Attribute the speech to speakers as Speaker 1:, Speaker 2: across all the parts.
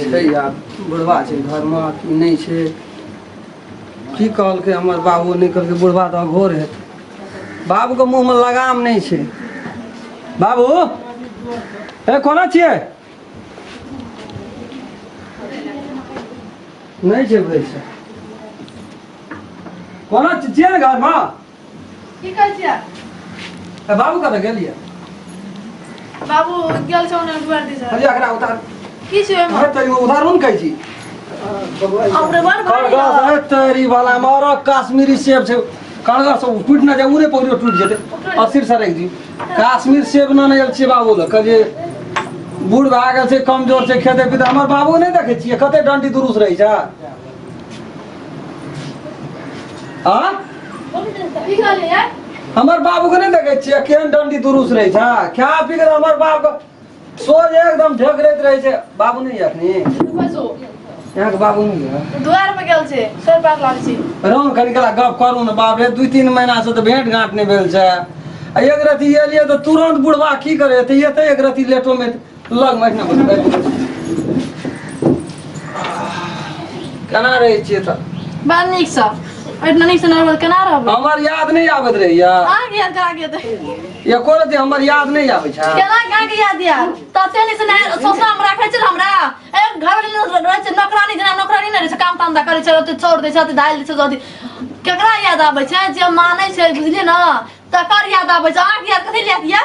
Speaker 1: छै यार, बुढ़वा छै घरमे कि नहि छै? की कहलकै हमर बाबू? नहि कहलकै, बुढ़वा तऽ अघोर हेतै। बाबूके मुँहमे लगाम नहि छै। बाबू, ए, कोना छियै? नहि छै भैंस। कोना छियै ने घरमे?
Speaker 2: की कहै छियै?
Speaker 1: ए, बाबू कतऽ गेलियै?
Speaker 2: बाबू गेल छौ ने दुआर दिस।
Speaker 1: अरे, एकरा उतार।
Speaker 2: की छै ओहिमे?
Speaker 1: अरे, तैयो उतारू ने कहै छी।
Speaker 2: हमरे बड़ भारी
Speaker 1: कड़गस है तेरी वाला में, और कश्मीरी सेब छै। कड़गस टूट ना जाए, उरे पकड़ियो, टूट जेतै, अस्थिर से राखि दियौ। कश्मीर सेब ना नहि छियै बाबू लग। कहलियै बूढ़ भए गेल छै, कमजोर छै, खेतै पीतै। हमर बाबू नहि देखै छियै कते डंटी दुरुस्त रहै छै? आँ?
Speaker 2: की कहलियै यार?
Speaker 1: हमर बाबू के नहि देखै छियै केहन डंडी दुरुस्त रहै छै? खा पी के हमर बाप के सोझ एकदम ढेकरैत रहै छै। बाबू नहि यऽ अखनी? यहाँके बाबू नहि यऽ?
Speaker 2: दुआर में गेल छै, सर पार लागै छै।
Speaker 1: रहू, कनि कला गप करू ने। बाप रे, 2-3 महीना से तऽ भेंट घाट नहि भेल छै आ एक रति एलियै तऽ तुरंत बुढ़वा की करे तऽ एतै एक रति लेटो में लग में एहिठिना बैठबै। केना रहै छियै तऽ?
Speaker 2: बड़ नीक सँ। एतना नीक सँ नहि रहबै तऽ केना रहबै?
Speaker 1: हमर याद नहि आबैत रहैया?
Speaker 2: अहाँके याद करा के देतै?
Speaker 1: एको रति हमर याद नहि आबै छै?
Speaker 2: केना अहाँके याद याद तते नीक सँ नहि ससुरा मे राखै छै हमरा। एक घर रहै छै नौकरानी जेना, नौकरानी नहि रहै छै, काम ताम करै छै, ओते चाउर दै छै, ओते दालि दै छै, ओते केकरा याद आबै छै? जे मानै छै, बुझलियै ने, तकर याद आबै छै। अहाँके याद कथी लए दिया?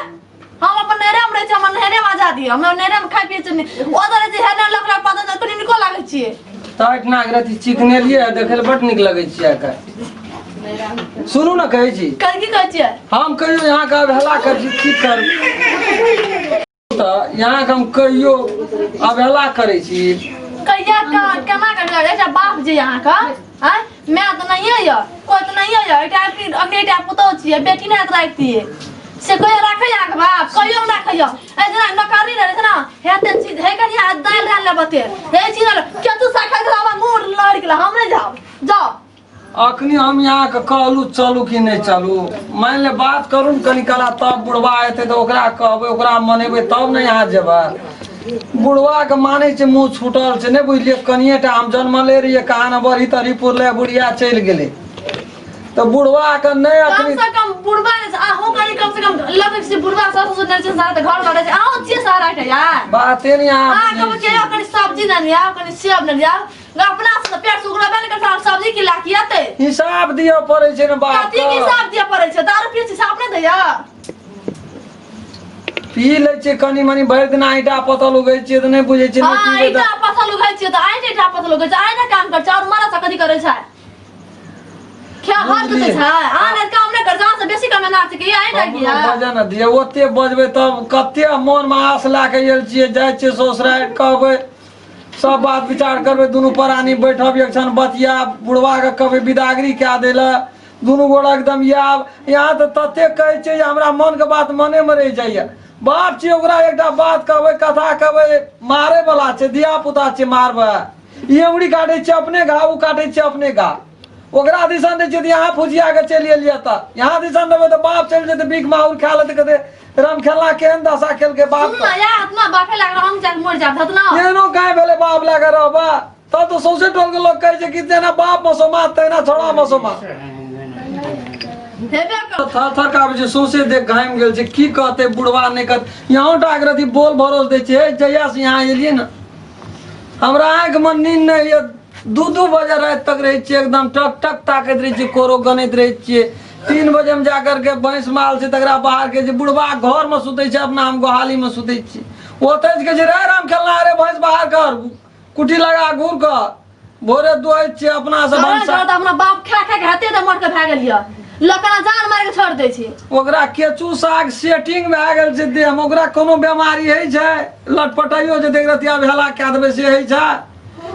Speaker 2: हम अपन नैहरे में रहै छी, हमर नैहरे में आजादी है। हम नैहरे में खाइ पियै छी। ओ तऽ रहै छै हेने लक लक पात कनि नीको लागै छियै।
Speaker 1: तऽ एहिठिना के रति चिकनेलियै, देखै लए बड नीक लगै छियै आइ। सुनू ने, कहै छी।
Speaker 2: कल की कहै छियै?
Speaker 1: हम कहियो यहाँके अवहेला करै छी? की कर तऽ यहाँके हम कहियो अवहेला करै छी?
Speaker 2: कहिया केना करिया? एकटा बाप जे अहाँके आँय, माय तऽ नहिये यऽ, कोइ तऽ नहिये यऽ, एकटा अखनी एकटा पुतोहु छियै, बेटी नहि राखतियै से कहियो राखै अहाँके बाप? कहियो नहि राखैया। ए जेना नौकरी रहै छै ने, हेते चीज हे, कनि दालि रान्हि लेब ते हे चीज केतु सा खाइ के हमर मुँह लहरि गेल। हम नहि जाउ, जाउ।
Speaker 1: अखनी हम यहाँके कहलू चलू कि नहि चलू? मानि ले बात करू ने कनि कला, तब बुढ़वा एतै तऽ ओकरा कहबै, ओकरा मनेबै, तब ने यहाँ जेबै। बुढ़वा के मानै छै, मुँह छूटल छै, नहि बुझलियै? कनिए टा हम जनमले रहियै, कहाँ ने बढ़ी तरी पुरले, बुढ़िया चलि गेलै तऽ बुढ़वा के नहि
Speaker 2: कम
Speaker 1: अखनी
Speaker 2: से कम बुढ़वा ने अहूँ कनि कम से कम लगै छै बुढ़वा सास ससुर नहि छै, सारा तऽ घर में रहै छै, अहूँ छियै सारा के यार।
Speaker 1: बाते नहि अहाँ
Speaker 2: अहाँ
Speaker 1: बुझै
Speaker 2: कहबै
Speaker 1: छियै।
Speaker 2: कि कनि सब्जी ने लियाउ, कनि सेब ने लियाउ, अपना से पेट सुगरबे ने करतै, सब्जी की लाके एतै?
Speaker 1: हिसाब दिअ पड़ै छै ने बाप।
Speaker 2: कथी के हिसाब दिअ पड़ै छै? दारू पियै छी, हिसाब नहि दैया?
Speaker 1: पी लै छियै कनि मनि, भरि दिना ईंटा पतल उगै छियै तऽ नहि बुझै छियै? नहि
Speaker 2: हाँ।
Speaker 1: पीबै
Speaker 2: ईंटा
Speaker 1: तऽ
Speaker 2: पथल उघै छियै तऽ आइ ईंटा पथल उघै छै, आइ ने काम करै छै और मरद से कथी करै छै? क्या हाथ
Speaker 1: बुझलियै।
Speaker 2: छै? अहाँ ने काम नहि करै छै, अहाँ से बेसी कमेनार छै कि आइ ने किया?
Speaker 1: बजऽ ने दिअ, ओते बजबै तब कते मोनमे आस लए कऽ आयल छियै। जाइ छियै ससुरारि, कहबै सब बात विचार करबै, दुनू प्राणी बैठब एक क्षण बतियाब, बुढ़वा के कहबै बिदागरी कए दै लए, दुनू गोरा एकदम आयब। यहाँ तऽ तते कहै छियै जे हमरा मनके बात मनेमे रहि जाइए। बाप छियै, ओकरा एकटा बात कहबै, कथा कहबै, मारै वाला छै, धिया पुता छै, मारबै। ई अंगुरी काटै छियै अपने घाव, ओ काटै छियै अपने घाव। ओकरा दिसन दै छियै तऽ यहाँ फुजिया के चलि एलियै, तऽ यहाँ दिसन देबै तऽ बाप चलि जेतै, भीख माहुर खा लेतै, कहतै राम खेलना केहन दशा केलकै बाप।
Speaker 2: सुन ना यार, अपना बापे लाग रहा, हम जाके मर जाब हत ना।
Speaker 1: एहनो गाय भेलै बाप लए कऽ रहबा? तब तऽ सौंसे टोल के लोग कहै छै कि जेना बाप मसोमा तहिना छोड़ा मसोमा।
Speaker 2: हेबे कर।
Speaker 1: थर थर कापै छै, सौंसे देह घामि गेल छै। की कहतै बुढ़वा, नहि कहतै? यहाँ टा के रति बोल भरोस दै छै। हे, जहिया से यहाँ एलियै ने, हमरा आँखिमे नींद नहि होइए। 2-2 बजे राति तक रहै छियै एकदम टक टक ताकैत रहै छियै, कोरो गनैत रहै छियै। 3 बजे हम जा करके भैंस माल छै तकरा बाहर के छै। बुढ़वा घरमे सुतै छै, अपना हम गोहालीमे सुतै छियै। ओतै के छै रे राम खेलना, अरे भैंस बाहर कर, कुटी लगा घूर कर, भोरे दुहै छियै अपना से भनसा।
Speaker 2: तऽ अपना बाप खा खा के हेते तऽ मर के भए गेल यऽ, लकड़ा जान मारि के छोड़ दै छै।
Speaker 1: ओकरा केचू साग सेटिंग भए गेल छै देहमे, ओकरा कोनो बेमारी होइ छै? लटपटाइयो जे देख रतिया भेला कए देबै से होइ छै।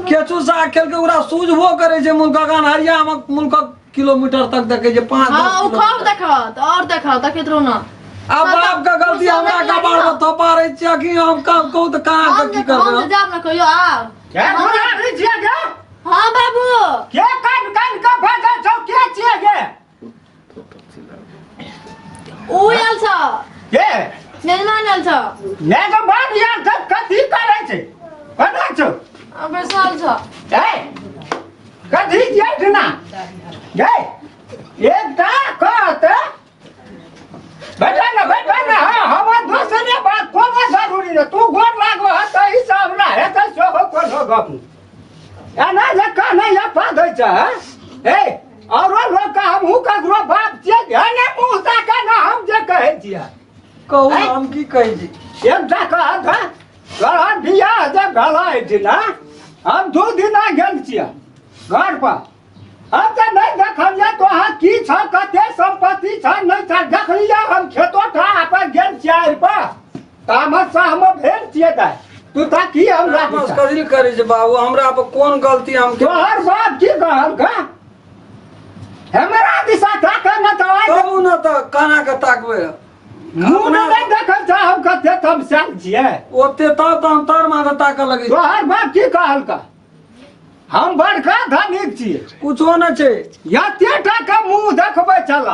Speaker 1: केचू साग खेलकै, ओकरा सूझबो करै छै। मुल्कक अन्हरियामे मुल्कक किलोमीटर तक देखै छै, 5
Speaker 2: हाँ,
Speaker 1: 10
Speaker 2: ओ
Speaker 1: किलोमीटर।
Speaker 2: खूब देखत और देखत, देखैत रहू ना।
Speaker 1: आ बाप के गलती हमरा कपार पर थोपा रहे छियै कि हम काम कहू तऽ कहाँ
Speaker 2: हम
Speaker 1: के की
Speaker 2: जे
Speaker 1: करबै?
Speaker 2: हम जे जाब ना कहियो आब।
Speaker 3: के घुरा रही छियै गे?
Speaker 2: हाँ बाबू।
Speaker 3: के कान कान के भजै छौ? के छियै गे?
Speaker 2: उ आयल छ।
Speaker 3: के
Speaker 2: मेजबान आयल छ
Speaker 3: मैं तो बाप यार सब कथी करै छै कना छौ
Speaker 2: आ बैसल छ
Speaker 3: ए कथी जेठ ना गए एकटा कहत बैठा ना बैठा ना हाँ हमर दोसरे बात कोनो जरूरी नहीं तू गोर लागो है तऽ ई सब ना हेतै सेहो कोनो गप नहि एना जे कहने या पा दै छै हँ? ए औरो लोक के हमहूँ ककरो बाप छियै एने मुँह ताके ना हम जे कहै छियै
Speaker 1: कहू ने, हम की कहै छी
Speaker 3: एकटा कहत हँ तोहर बियाह जे भेल एहिठिना हम 2 दिना गेल छियै घर पर हम तऽ नहि देखलियै तोहर की छ कते सम्पत्ति छ नहि छ देखलियै हम खेतो ठा अपन गेल छियै आड़ि पर तामस से हम भेल छियै दाइ तू तऽ की हमरा
Speaker 1: तामस
Speaker 3: दिशा?
Speaker 1: कथी लए करै छै बाबू हमरा पर कोन गलती हम
Speaker 3: तोहर बाप की कहल का हमरा दिशा ताके न तऽ आइ
Speaker 1: कहू ने तऽ केना के ताकबै
Speaker 3: मुँह नहि देखै छ हम कते तमसायल छियै
Speaker 1: ओते तब तऽ हम तर माथे ताकऽ लगै छी।
Speaker 3: तोहर बाप की कहल का हम बड़का धनिक छियै
Speaker 1: कुछो नहि छै
Speaker 3: एते टाका मुँह देखबै छल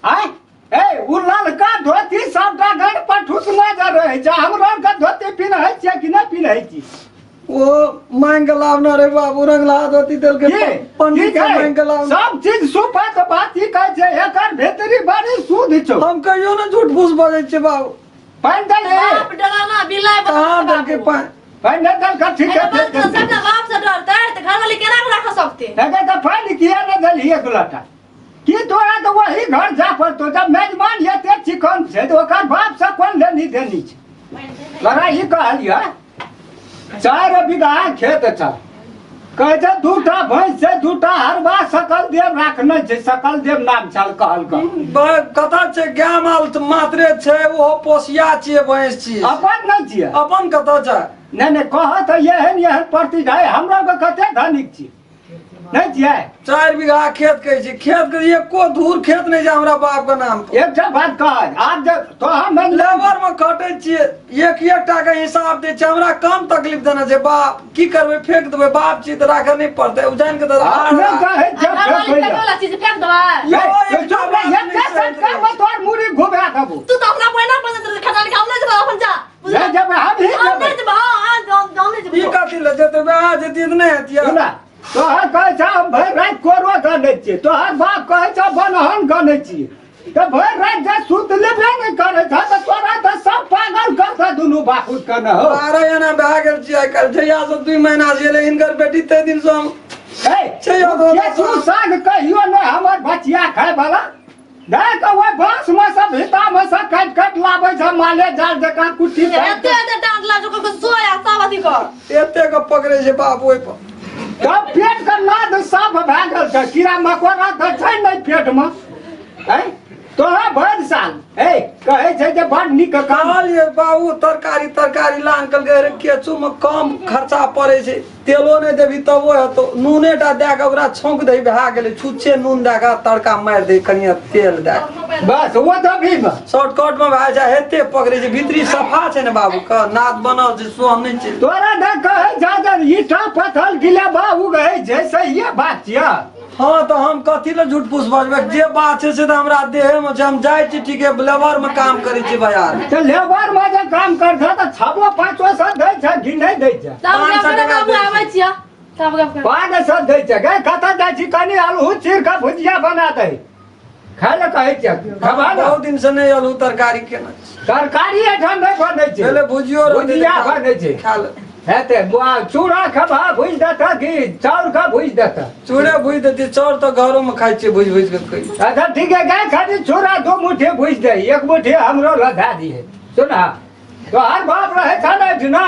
Speaker 3: आय ए उ ललका धोती सबटा घर पर ठुसना जे रहै छै हमरो आरके धोती पिन्है छियै कि नहि पिन्है छी
Speaker 1: ओ मांगि के लावना रे बाबू रंगला धोती देलकै
Speaker 3: की
Speaker 1: पंडित
Speaker 3: की
Speaker 1: से
Speaker 3: है?
Speaker 1: मांगि के लावना
Speaker 3: सब चीज सुपत बात ही कहै छै एकर भीतरी बड़ी शुद्ध छौ
Speaker 1: हम कहियो ने झूठ फूस बजै छियै बाबू
Speaker 3: पानि देले
Speaker 2: बाप डराना बिलाय
Speaker 1: कहाँ देलकै पानि
Speaker 3: पानि नहि देलकै ठीक है
Speaker 2: बाप सब ना बाप से डरतै तऽ घरवाली केना के राख सकते
Speaker 3: एकर तऽ पानि किया नहि देलही एक लोटा की तोरा तऽ वही घर जा पड़तो जब मेजबान एते चिकन छै तऽ ओकर बाप से कोन लेनी देनी छै तोरा ई कहलियै 4 बीघा खेत छ कहै छै दूटा भैंस छै दूटा हरबा सकल देव राखने छै सकल देव नाम छल कहलक
Speaker 1: कतऽ छै गाय माल तऽ मात्रे छै ओहो पोसिया छियै भैंस छियै
Speaker 3: अपन नहि छियै
Speaker 1: अपन कतऽ छै
Speaker 3: नहि नहि कह तऽ एहन एहन प्रति है हमरा के कते धनिक छी नहि छियै
Speaker 1: 4 बीघा खेत कहै छै खेत के एको धूर खेत नहि छै हमरा बाप के नाम पर
Speaker 3: एकटा बात कह आब जे तो हम
Speaker 1: लेबर में कटै छियै एक एक टा के हिसाब दै छै हमरा कम तकलीफ देने छै बाप की करबै फेंक देबै बाप छी तऽ राखऽ नहि पड़तै ओ जानि कऽ तऽ
Speaker 3: नहि कहै छै
Speaker 2: घरवाली
Speaker 3: फेकै
Speaker 2: फेंके वाला चीज फेंक देबै
Speaker 1: यौ, एकटा बात नहि
Speaker 3: एकटा
Speaker 1: सहैत
Speaker 3: सटका
Speaker 1: रहै
Speaker 3: में तोहर मुड़ी घुमा देबो
Speaker 2: तू तऽ हमरा पहिना पसंद रहे खजान के हम नहि जेबै अपन जा
Speaker 3: नहि जेबै हम ही
Speaker 2: हम
Speaker 3: जेबै
Speaker 2: नहि जेबै हाँ हाँ हम नहि
Speaker 1: ई
Speaker 2: जेबै
Speaker 1: कथी लए जेतै वएह जेती तऽ नहि हेतियै
Speaker 3: सुना तोहर कहै छ हम भरि राति कोरो गनै छियै तोहर बाप कहै छ बनहन गनै छियै तऽ भरि राति जे सुत लेबे नहि करै छ तऽ तोरा तऽ सब पागल करतऽ दुनू बापूत के ने हो
Speaker 1: 12 एना भए गेल छियै आइ काल्हि जहिया से 2 महीना से एलै हिनकर बेटी ताहि दिन से हम
Speaker 3: ए
Speaker 1: छै यौ, दोस्त।
Speaker 3: केचू साग कहियो नहि हमर बचिया खाय वाला नहि तऽ ओहि बाँस मे से भीता मे से काटि काटि लाबै छै माले जाल जकाँ कुट्टी
Speaker 2: एते
Speaker 3: काटि
Speaker 2: एते डांट ला जो को सोया सब अथी कर
Speaker 1: एते के पकड़ै छै बाप ओहि पर
Speaker 3: तब पेट के नाद साफ भए गेल छै कीड़ा मकोड़ा तऽ छै नहि पेट मे ऐं तोरा भरि साल ए कहै छै जे बड़ नीक काम
Speaker 1: कहलियै बाबू तरकारी तरकारी ला अंकल के रे केचू में कम खर्चा पड़ै छै तेलो नहि देबही तबो हेतौ नूने टा दए कऽ ओकरा छौंक दही भए गेलै छुच्छे नून दए कऽ तड़का मारि दही कनिए तेल दए कऽ
Speaker 3: बस ओ तऽ भी
Speaker 1: शॉर्टकट में भए जाइ हेते पकड़ै छै भीतरी सफा छै ने बाबू के नाद बनल छै सोह नहि छै
Speaker 3: तोरा नहि कहै छै जे ईटा पथल गिलेबा उगै छै सहिए बात छियै
Speaker 1: हँ तऽ हम कथी लए झूठ फूस बजबै जे बात छै से तऽ हमरा देहे मे छै हम जाइ छी ठीके लेबर मे काम करै छी बाजार
Speaker 3: तऽ लेबर मे जे काम कर छै तऽ छबो पाँचो सए दै छै कि नहि दै छै
Speaker 2: तब
Speaker 1: 500
Speaker 2: गप करे
Speaker 1: टका
Speaker 2: बाबू
Speaker 1: दै छै।
Speaker 2: आबै छियै तब गप कर
Speaker 3: 500 दै छै गे कतऽ जाइ छी कनि आलू चीर कऽ भुजिया बना दे खाय लए कहै छियै खबा ने
Speaker 1: बहुत दिन से नहि आलू तरकारी केना
Speaker 3: तरकारी एहिठाम नहि बनै छै
Speaker 1: पहिले भुजियो रहतै
Speaker 3: भुजिया
Speaker 1: तऽ
Speaker 3: बनै छै
Speaker 1: खा ले
Speaker 3: हेतै बुआ चूड़ा खबा भुजि देतऽ कि चाउर के भुजि देतऽ
Speaker 1: चूड़े भुजि देतै चाउर तऽ घरोमे खाइ छियै भुजि भुजि कऽ कोइ
Speaker 3: अच्छा ठीक है गाय खाली चूड़ा 2 मुट्ठी भुजि दे 1 मुट्ठी हमरो लधा दिहे सुना तोहर बाप रहै छल एहिठिना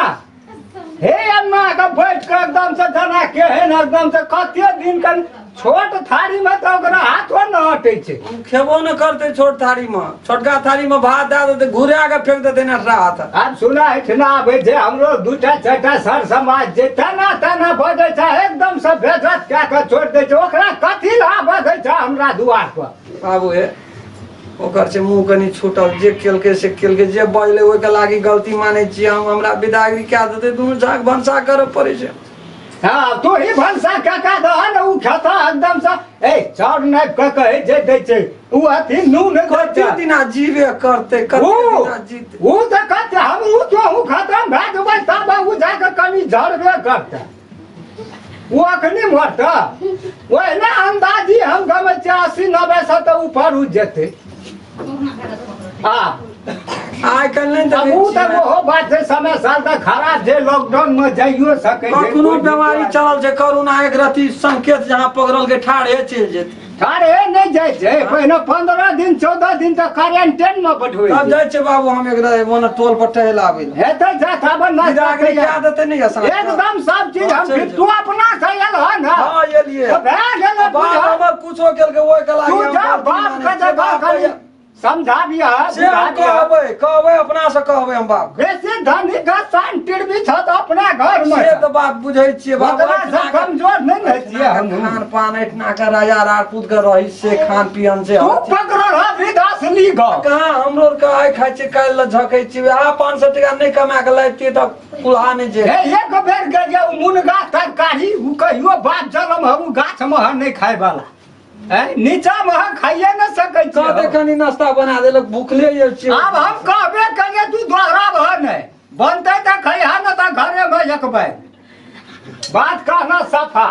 Speaker 3: हे अन्ना के बैठ के एकदम से जना केहन एकदम से कते दिन के छोट थारी में तऽ ओकरा हाथो न अटै छै
Speaker 1: खेबो न करतै छोट थारी में छोटका थारी में भात दए देतै घुरा के फेंक देतै नटरा हाथ
Speaker 3: आब सुना एहिठिना आबै छै हमरो 2टा 4टा सर समाज छै तेना तेना बजै छै एकदम से बेजत कए कऽ छोड़ि दै छै ओकरा कथी लए बजै छै हमरा दुआर पर
Speaker 1: बाबू हे ओकर छै मुँह कनि छूटल जे केलकै से केलकै जे बजलै ओहिके लागी गलती मानै छियै हम हमरा विदागरी कए देतै दुनू झाँक भनसा करऽ पड़ै छै
Speaker 3: हाँ तू ही भनसा काका दह ने उ खाता एकदम से ए चाउर नापि कऽ कहै जे दै छै उ अथी नून दै
Speaker 1: कते
Speaker 3: छै
Speaker 1: दिना जीवे करते कते
Speaker 3: उ
Speaker 1: दिना जीते
Speaker 3: उ तऽ कहते हम उ तोहू खतम भए जेबै तब उ जाके कनि झड़बे करतै उ अखनी मरतै ओहिना अन्दाजी हम गमै छियै 80-90 से तऽ ऊपर उ जेतै हाँ
Speaker 1: आइ काल्हि नहि
Speaker 3: आब
Speaker 1: देखै
Speaker 3: उ तऽ
Speaker 1: छियै
Speaker 3: ओहो बात छै समय साल तऽ खराब छै लॉकडाउन मे जाइयो सकै छै
Speaker 1: कखनो बीमारी चलल छै कोरोना एक रति संकेत जहाँ पकड़ल के ठाढ़े चलि जेतै
Speaker 3: अरे नहि जाइ छै पहिने 15 दिन 14 दिन तक क्वारेंटाइन मे बैठबै
Speaker 1: तब
Speaker 3: छै
Speaker 1: जाइ छै बाबू हम एक मोने टोल पर टहलाबै लए
Speaker 3: हेतै जा तब ना
Speaker 1: बिदागरी कए देतै नहि असाँ
Speaker 3: एकदम सब चीज हम
Speaker 1: चलि
Speaker 3: फिर तू अपना से आयल ह ना
Speaker 1: हँ एलियै
Speaker 3: तऽ भए गेलै
Speaker 1: बाप
Speaker 3: बुझल।
Speaker 1: हमर कुछो केलकै ओहि के
Speaker 3: तू
Speaker 1: लागी हम
Speaker 3: जा
Speaker 1: गलती
Speaker 3: बाप
Speaker 1: मानै
Speaker 3: के
Speaker 1: छियै।
Speaker 3: जगह
Speaker 1: बाप
Speaker 3: कनि
Speaker 1: के-
Speaker 3: समझाबिह
Speaker 1: से हम
Speaker 3: बुझाबिह
Speaker 1: कहबै कहबै अपना से कहबै हम बाप के।
Speaker 3: बेसी धनी का सान टिड़बी छ तऽ अपना घर मे
Speaker 1: से तऽ बाप बुझै छियै बाप
Speaker 3: ओकरा से कमजोर नहि ने छियै हम
Speaker 1: खान पान एहिठिना के राजा राजपूत के रही से खान पियन से
Speaker 3: तू पकड़ल ह वृद्धाश्रमी गाँव
Speaker 1: कहाँ हमरो आर के आइ खाइ छियै काल्हि लए झकै छियै वएह 500 टका नहि कमा के लाबितियै तऽ कुल्हा नहि जे
Speaker 3: हे एक बेर गेलियै उ मुनगा तरकारी उ कहियो बाप जनम हम उ गाछ महर नहि खाय वाला हैं नीचा महर खाइए नहि सकै
Speaker 1: कहते
Speaker 3: छियै
Speaker 1: कनि नाश्ता बना देलक भूखले आयल छियै
Speaker 3: आब हम कहबे करियै तू दोहराबह नहि बनतै तऽ खैहा नहि तऽ घरेमे एक बेर बात कहना सफा।